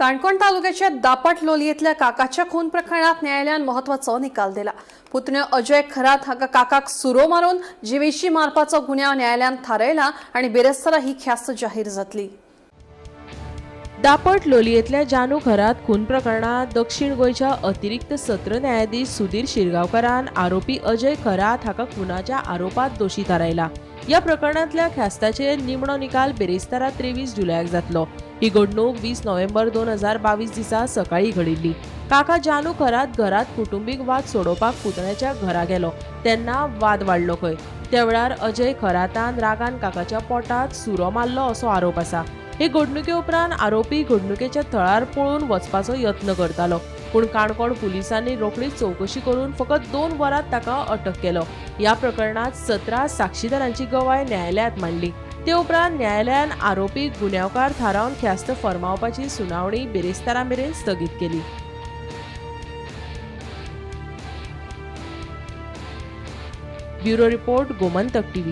काणकोण तालुक्याच्या दापट लोलयेंतल्या काकाच्या खून प्रकरणात न्यायालयान महत्वाचो निकाल दिला. पुतण्यो अजय खरात हाका काकाक सुरो मारून जिवेशी मारपाचो गुन्यांव न्यायालयान थारायला आणि बिरेस्तारा ही ख्यास्त जाहीर जातली. दापट लोलयेंतल्या जानू खरात खून प्रकरणात दक्षिण गोंयच्या अतिरिक्त सत्र न्यायाधीश सुधीर शिरगांवकारान आरोपी अजय खरात हाका खुनाच्या आरोपात दोशी थारायला. ह्या प्रकरणांतल्या ख्यास्ताचेर निमणो निकाल बिरेस्तारा 23 जुलयाक जातलो. ही घडणूक 20 नोव्हेंबर 2022 दिसा सकाळी घडिल्ली. काका जानू खरात घरात कुटुंबीक वाद सोडोवपाक पुतण्याच्या घरा गेलो तेन्ना वाद वाडलो खंय. त्या वेळार अजय खरातान रागान काकाच्या पोटात सुरो मारलो असो आरोप आसा. हे घडणुके उपरांत आरोपी घडणुकेच्या थळार पळून वचपाचो यत्न करतालो, पूण काणकोण पुलिसांनी रोखडीच चवकशी करून फकत 2 वरांत ताका अटक केलो. ह्या प्रकरणात 17 साक्षीदारांची गवाय न्यायालयात मांडली. ते उपरांत न्यायालयान आरोपी गुन्यांवकार थारावन ख्यास्त फर्मावपाची सुनावणी बिरेस्तारा मेरेन स्थगीत केली. Bureau report, Gomantak TV.